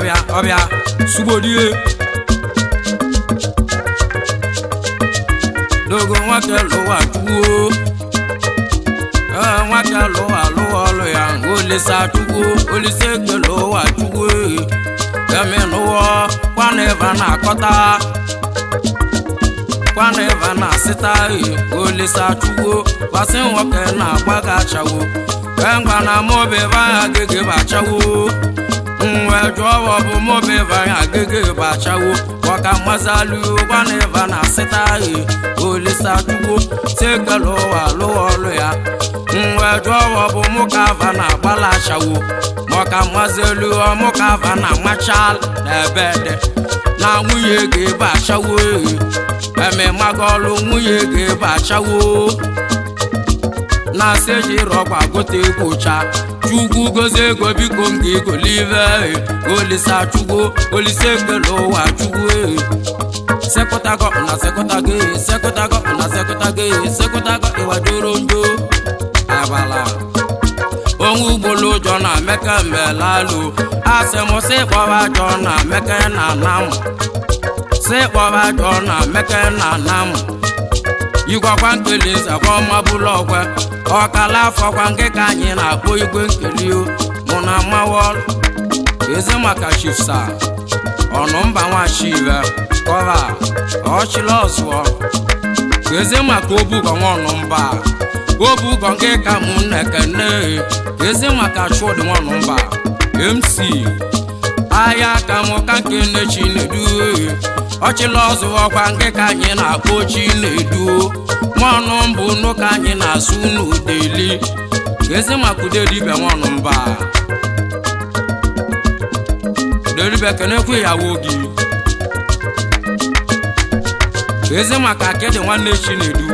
Ọbịa ọbịa sugbodie. Dogo nwoke lụwa chukwu. Ee, nwoke lụwa lụwa ọlụ ya. Olisa chukwu, olise ekele ụwa chukwu. Emi nụwọ kwana ịva na-akọta, kwana ịva na-asịta. Olisa chukwu gbasị nwoke na-agba ga achawo engwa na mobe ya agịgị bụ achawo. Nwe jụọ ọ bụ mobe ya agịgị bụ achawo ọka mmazalu kwana ịva na-asịta. Olisa chukwu si ekele ụwa lụwa ọlụ ya. Nwe jụọ ọ bụ mụ ka ava na-agbala achawo maka mmazelu ọmụ ka ava na-amacha n'ebe dị na nwunye ga-ebe achawo. Ememaga ọlụ nwunye ga-ebe achawo na asị eji rọgba gote egwu ụcha. Chukwu gozie ego, biko m ga-egolive. Olisa chukwu, olise ekele ụwa chukwu. Sekụtago na sekụtago, sekụtago na sekụtago, sekụtago ịwajoro njo abala onwe ugboro ụjọ na meke melalu. Asị m sị kpọba jọ na meke na anam, sị kpọba jọ na meke na anam. Igwakwa nkeli nzakwa ọmabụlụ ọgwe ọkala afọkwa nke ka anyị na-akpọ igwe nkeli o. Mụ na mawọl eze maka chifsa ọnụmba nwachive kọva ọchịla ọzụọ eze maka obugo nwanụmba obugo nke ka mụ na-ekene eze maka chụdị nwanụmba mc ahịa ka mụ ka nkene chinedu ọchịla ọzụ ọkwa nke ka anyị na-akpọ chinedu nwanụ mbụ nụ ka anyị na-asụ n'udeli eze maka udelibe nwanụmba udelibe kenekwe ìyàwó gị eze maka akịdị nwanne chinedu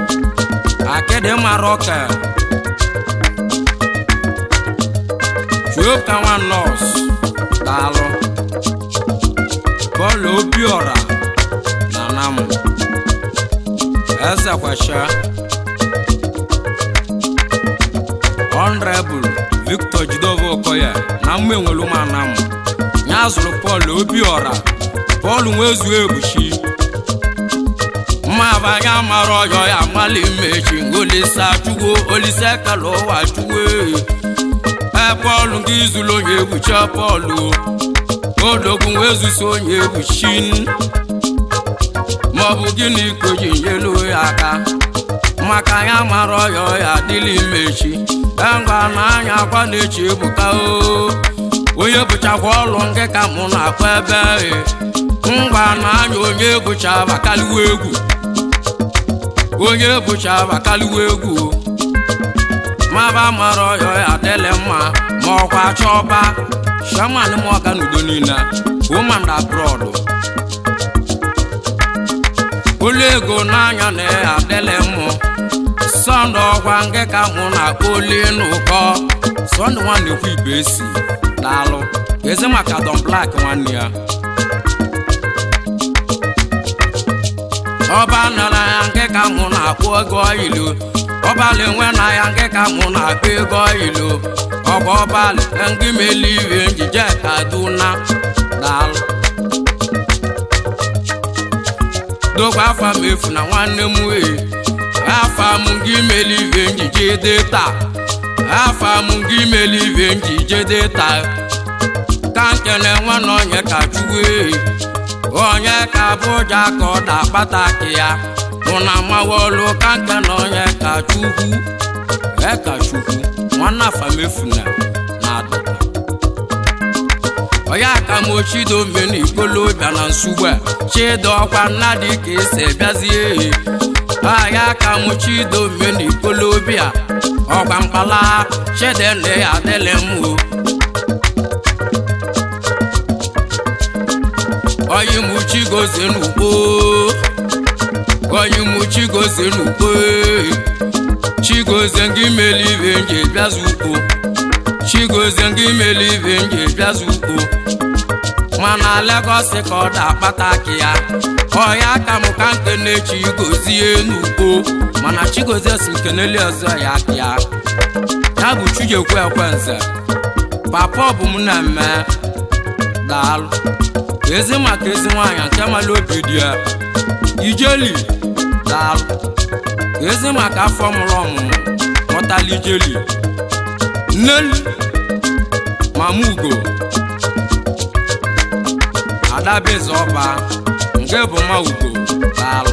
akịdị mara ọka chuoka nwa nọọsụ daalụ bọọlụ obiọra na namụ eze kwesha Honorable Victor Jidovo Okoye na mma enwere ụmụanamụ ya zụrụ Pọl Obiọra Pọl nwezuo ebuchi mma abanya mara ọyọ ya amali mmechi. Olisa chukwu, olise kele ụwa chukwu. E Pọl nke izulu onye egbuchi Pọl odogwu nwezuso onye egbuchi maọbụ gịnị ka o ji nyelu ya aka maka ya mara ọyọ ya adịla imechi engwa n'anya akwa na-echi ebuka o onye bụchakwa ọlụ nke ka mụ na-akpọ ebe ngwa n'anya onye bụcha bakaliwa egwu onye bụcha bakaliwa egwu maba mara ọyọ ya adịla mma ma ọkwa chọba shaman m ọga n'udo niile woman abroad olu ego n'anya na ya adịla mụ sọndụ ọkwa nke ka mụ na-akpọ oli n'ụkọ sọndụ nwanne kwu ibe esi daalụ eze maka Don Black nwanne ya ọba nara ya nke ka mụ na-akpọ ego ilu ọbalị nwe na ya nke ka mụ na-akpọ ego ilu ọgba ọbalị ndị meli iwe njije kaduna daalụ dokwa afa m efu na nwanne m wee afa m gị meli iwe njije dị taa afa m gị meli iwe njije dị taa ka nkene nwanne onye ka chukwu ee onye ka abụja ka ọ da-akpata akị ya mụ na mawolu ka nkene onye ka chukwu eka chukwu nwanne afamefuna na adịka onye aka m ochidomena ikolobịa na nsugbe chido ọkwa nnadị ka esi bịazie ahịa aka m chidomena ikolobịa ọkwa mkpala chidene ya adịlị m o oyi mụ chigozie n'ugbo oyi mụ chigozie n'ugbo chigozie ngị meli ibe nje bịazu ugbo chigozie ngị meli ibe nje bịazu ugbo mana Legọs ka ọ da-akpata akị ya ọya ka m ka nke na-echi gozie n'ugbo mana chigozie si nkeneli ọzọ ya akị ya ya bụ chijekwe ekwenze papa ọ bụ m na-eme. Daalụ. Ezi maka ezi nwaanyị nke mara obi dị ya, Ijeli. Daalụ. Ezi maka afọ mụrụ ọmụmụ mụtala Ijeli, Nneli, Mama Ugo, Adaeze Ọba nke bụ nwa Ugo. Daalụ.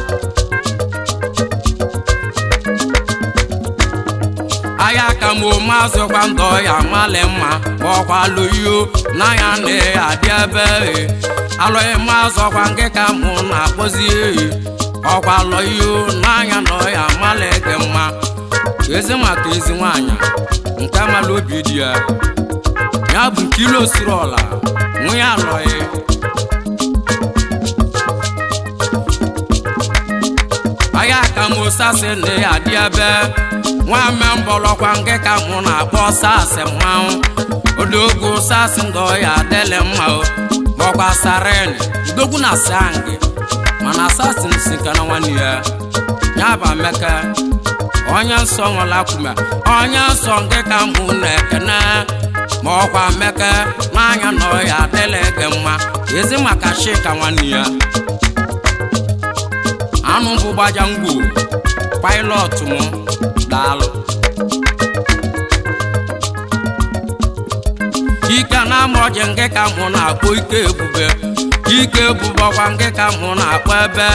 Ahịa ka m mazụkwa ndọ ya mali mma, ọkwa lụyo n'anya na ya adị ebe alụghị mazụkwa nke ka mụ na-akpọzi, ọkwa lụyo n'anya na ya mali gị mma. Ezi maka ezi nwaanyị nke mara obi dị ya, ya bụ nke ilo siri ọla nwunye alọghị. Ahịa ka m sasị na ya adị ebe nwa mbọlọkwa nke ka mụ na-akpọ sasị mmanwụ odogwu sasị ndọ ya adịlị mma o bọkwa saren odogwu na sangị mana sasị nsi ka na nwanne ya ya bụ Emeka onye nsọ nwere akwụme onye nsọ nke ka mụ na-ekene ma ọkwa Emeka n'anya na ya adịlị gị mma. Ezi maka Chika nwanne ya anụ bụ gbaja ngwo pilot m. Daalụ. Ike na-ama ọjị nke ka mụ na-akpọ Ike Ebube. Ike Ebube ọkwa nke ka mụ na-akpọ ebe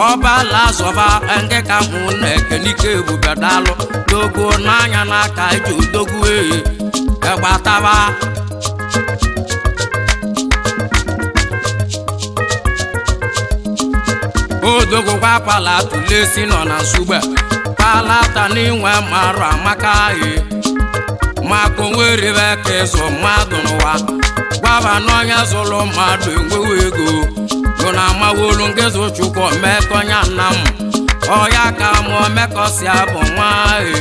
ọbala zọba nke ka mụ na-ekene Ike Ebube. Daalụ dogo n'anya n'aka iji odogwu ehi egbataba. Odogwu kwa pala tulesi nọ na nsugbe palata n'inwe marụ amaka e maka onwerebe ka ịzụ mmadụ n'ụwa gwaba n'ọnya zụlụ mmadụ enwewe ego gụ na amawolu nke zụ Chukwu omekọnya nna m ọya ka mụ omekọsi abụ nwa e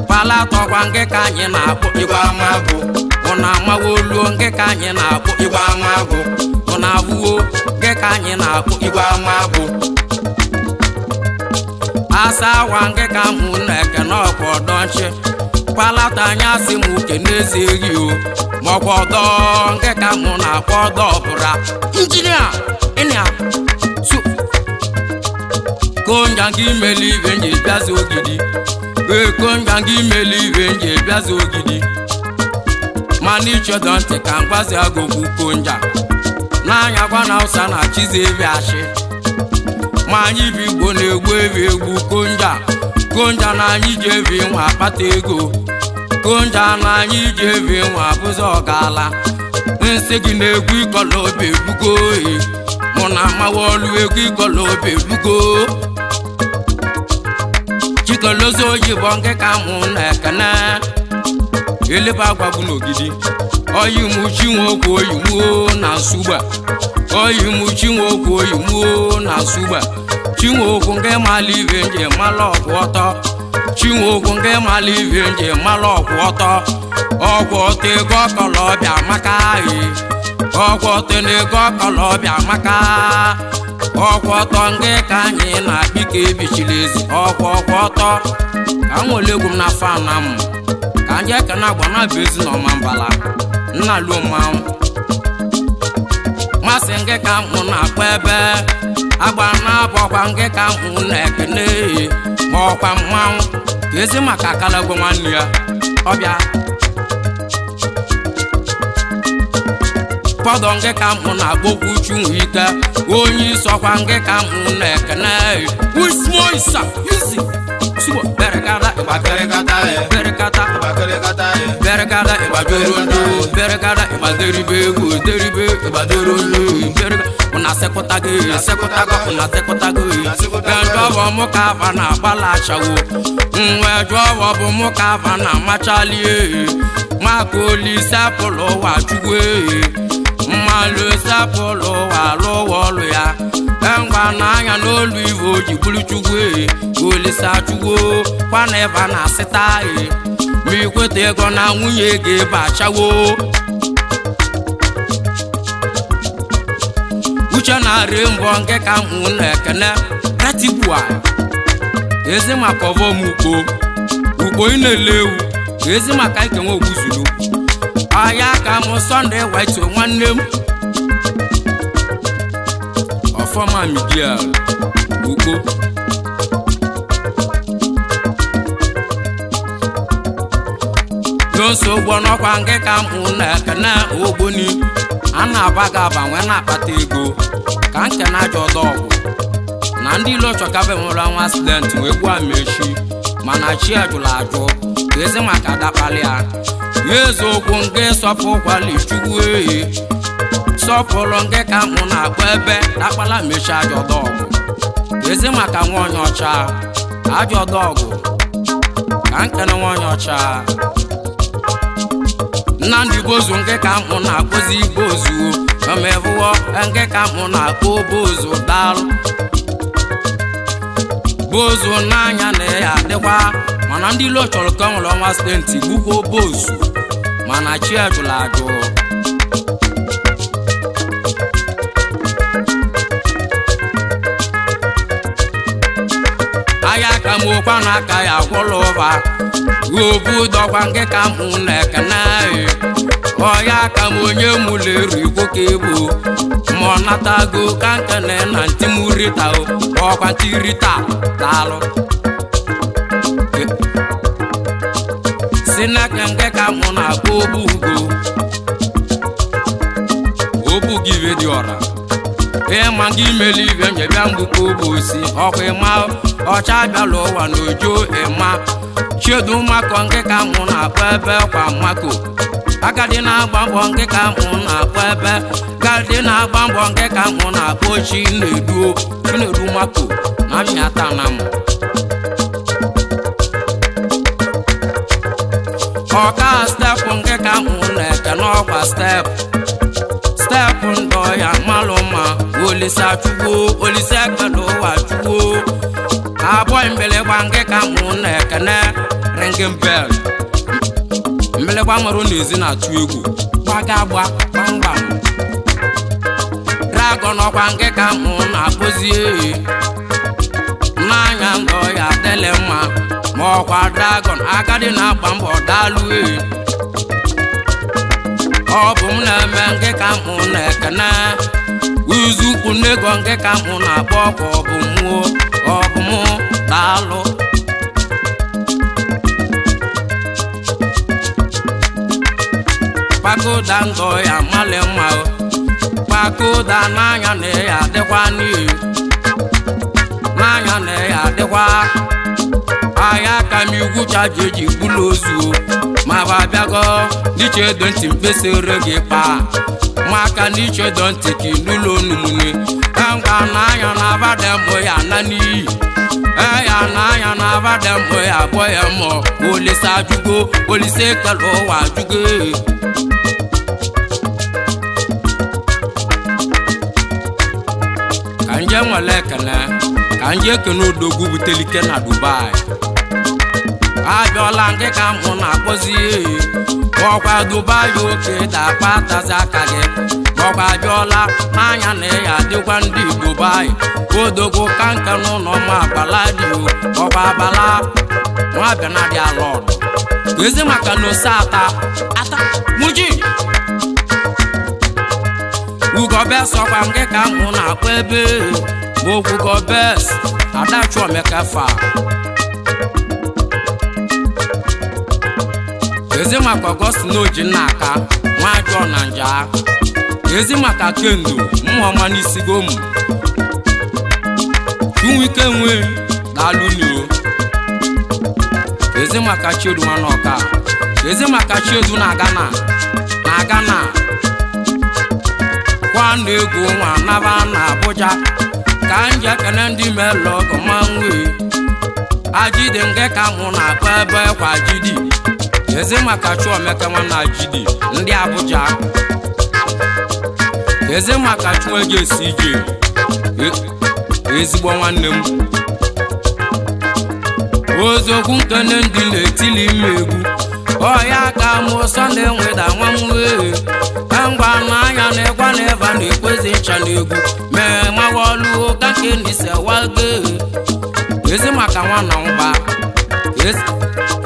palatọkwa nke ka anyị na-akpọ igwe amagụ bụ na amawolu nke ka anyị na-akpọ igwe amagụ bụ na abụwo nke ka anyị na-akpọ igwe amagụ asa awa nke ka mụ na-ekene ọkwa ọdọnchi palata anya si m uke n'ezie o maọkwa ọdọ nke ka mụ na-akpọ ọdọ ọbụra injinia ịnịa su konja gị imeli ibe nji bịazi ogidi ee konja gị imeli ibe nji bịazi ogidi mana ichedo ntị ka mgbazi agụgwu konja n'anya gwa na ụsa na chizebi achị ma anyị bụ Igbo na-egbu evi egbu konja konja na anyị ji evi nwa akpata ego konja na anyị ji evi nwa abụzọ ọgala nsị gị na-egwu ịkọla obi ebugo oyi mụ na amawa ọlụ egwu ịkọla obi ebugo chikolozi oyibo nke ka mụ na-ekene elebe agwagbu n'ogidi oyi mụ chinwokwu oyimuo na nsugba oyi mụ chinwokwu oyimuo na nsugba chinwokwu nke mala ibe nje mala ọgwụ ọtọ chinwokwu nke mala ibe nje mala ọgwụ ọtọ ọgwụ ọtọ ego ọkọlọbịa maka e ọgwụ ọtọ na ego ọkọlọbịa maka ọgwụ ọtọ nke ka anyị na-akpị ka ebichiri ezi ọgwụ ọgwụ ọtọ ka m nwere egwu m na fan m ka ndị ekene agba na bụ ezi na ọma mbala nna luo mmanwụ masị nke ka mụ na-akpọ ebe agba na-abọkwa nke ka mụ na-ekene ma ọkwa mmanwụ ka ezi maka akalagwo nwanne ya ọbịa fọdụ nke ka mụ na-akpọkwu chinwe ike onye isọkwa nke ka mụ na-ekene wismoisa isi subo berekada ịgba berekata berekada ịgbadoro berekada ịgbaderibe egwu deribe ịgbadoro bereka ụna sekụta gị sekụtago ụna sekụta gị benjọbọ mụ ka ava na-agbala achawo nwe jụọbọ bụ mụ ka ava na-amachalie maka olise pụlụ ụwa chukwu mmalụ sapụlụ ụwa lụwa ọlụ ya engwa n'anya n'olu ivo ji bụrụ chukwu olise chukwu kwana ịva na asịta ma ikweta ego na nwunye gị bachawo uche na-arị mbọ nke ka mụ na-ekene retigbua ezi maka ọvọm ukpo ukpo ị na-ele ewu ezi maka ikenwe ogbuzuru ahịa ka mụ Sọnde waito nwanne m Ifeọma Miguel Ukpo. N'ose ụgbọ n'ọkwa nke ka mụ na-ekene ogboni a na-aba gị aba nwee na-akpata ego ka nke na ajọ ọdọ ọgwụ na ndị ilo chọkabe nwere nwa accident wee gbuo amechi mana chi ajụla ajụ ka ezi maka adakpali ya ya eziokwu nke sọpụkwali chukwu ehi sọpụrụ nke ka mụ na-akpọ ebe dakpala mechi ajọ ọdọ ọgwụ ka ezi maka nwa onye ọcha ajọ ọdọ ọgwụ ka nkene nwa onye ọcha. Nnamdi Bozu nke ka mụ na-akpọzi Bozu omevụọ nke ka mụ na-akpọ Bozu daalụ Bozu n'anya na ya adịkwa mana ndị ilo chọrọ ka ọ nwere ọnwa stenti gbukwo Bozu mana chi ajụla ajụ. Ahịa ka m okwa na aka ya agwụla ụba obu dọkwa nke ka mụ na-ekene ọya ka m onye mụlụ eru igbo ka egbu ma ọ natago ka nkene na ntimurita ọkwa ntirita daalụ si n'aka nke ka mụ na-akpọ obu ugo obu gị ibe dị ọra ịma gị imeli ibe nye bịa mgbukọ obu osi ọkwa ịma ọcha abịala ụwa n'ojo ịma chiedu makọ nke ka mụ na-akpọ ebe kwa mako agadi na-agba mbọ nke ka mụ na-akpọ ebe agadi na-agba mbọ nke ka mụ na-akpọ Chinedu Chinedu mako na mmịata na m ọka steepụ nke ka mụ na-eke n'ọkwa steepụ steepụ ndọ ya malụ mma Olisa chukwu Olisa ekele ụwa chukwu abụọ mgbịlịgba nke ka mụ na-ekene ringing bell mgbịlịgba nwere n'ezi na-atụ egwu gbaga agba gbamgbam dragọn ọkwa nke ka mụ na-akpụzi ehi n'anya ndọ ya adịlị mma ma ọkwa dragọn agadi na-agba mbọ daalụ ehi ọ bụ m na-eme nke ka mụ na-ekene uzukwu n'ego nke ka mụ na-akpọ ọkwa ọ bụ mụo ọ bụ mụ daalụ. Kpakoda ndọ ya malị mma o kpakoda n'anya na ya adịkwa n'iyi n'anya na ya adịkwa ahịa ka m igwu chaji eji gbulu ozu ma bụ abịago n'iche edo ntị mkpesịrị gị kpaa maka n'iche edo ntị ka ịnụlọ onumune ngwa n'anya na abadembụ ya na n'iyi eya n'anya na abadembụ ya abụọ ya mụọ Olisa jugo Olisa ekele ụwa jugo. Ka nje nwere ekele ka nje ekene odogwu butere ike na Dubai abịọla nke ka mụ na-akpọzi ọkwa Dubai oke dakpa tazi aka gị ọkwa abịọla n'anya na ya adịkwa ndị Dubai odogwu ka nke n'ụlọ ma abala dị ọkwa abala nwa bịa na dị ala ọdụ ezi maka na ose ata ata muji Ugobes ọkwa nke ka mụ na-akpọ ebe ma okwu Ugobes Adachuomeka fa ezi maka Ọgọstin oji nna aka nwa ajọ na nja ezi maka kendo mmụọma n'isi gomu chinwike nwe daalụnio ezi maka chiedu nwanọka ezi maka chiedu na Ghana na Ghana kwanụ egwu nwa naba na Abuja ka nje kene ndị melụ ọgụ manwe ajide nke ka mụ na-akpọ ebe kwa jidi ezi maka Chuomeka nwana jidi ndị Abuja ezi maka Chuegesi ije ezigbo nwanne m ozokwu nkene ndị na-etili m egwu ọya ka mụ Sọnde nweda nwa m wee ngwa n'anya na ịgwa na ịva na-ekwezi ncha n'egwu mee mawọluo ka nke ndisewago ezi maka nwa na ngba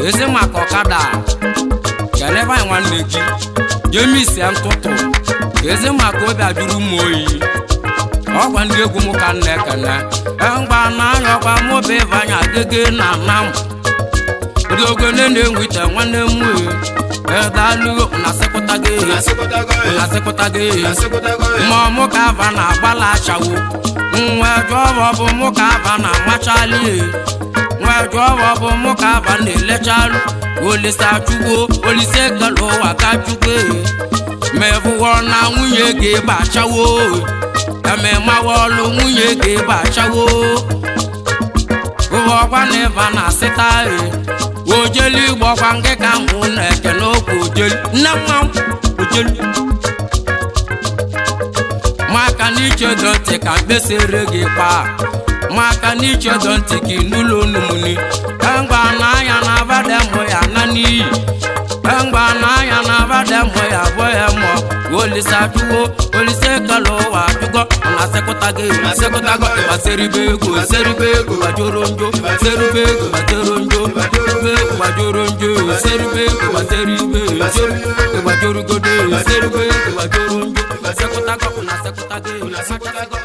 ezi maka ọkada keneba nwanne gị jemisi ntụtụ ezi maka obi ajụrụ m oyi. Ọgwa ndị egwu m ka nna ekene ngwa n'anya. Ọkwa mụ bụ ịvanya agege na ana m odogone na-enwite nwanne m. Edalugo na sekụta gị, na sekụta gị. Ma mụ ka ava na-agbala achawo nwa jụọ, ọ bụ mụ ka ava na-amachali nwa jụọ, ọ bụ mụ ka ava na-elechalụ. Olise achụgwo, olise kele ụwa ka chukwu mevụwọ na nwunye gị gbachawo, ememawa ọlụ nwunye gị gbachawo. Ụwa ọkwa na ịva na asịta ojelu igbo ọkwa nke ka mụ na-eke n'okwu ojelu nne mmanwụ ojelu maka na ichedo ntị ka mkpesịrị gị kpaa, maka na ichedo ntị ka ịnụlọ onumuni ngwa n'anya na abademụ ya na n'iyi ngwa n'anya na abademụ ya bụ ya mụọ. Olise achụwo, olise kele ụwa achụgo na sekụta gị, sekụta gị. Gbaseribe ego, seribe ego, gbajoro njo, seribe ego, gbajoro njo, ego gbajoro njo, seribe ego, gbaseribe ego, gbajorogodo, seribe ego, gbajoro njo, sekụta gị na sekụta gị.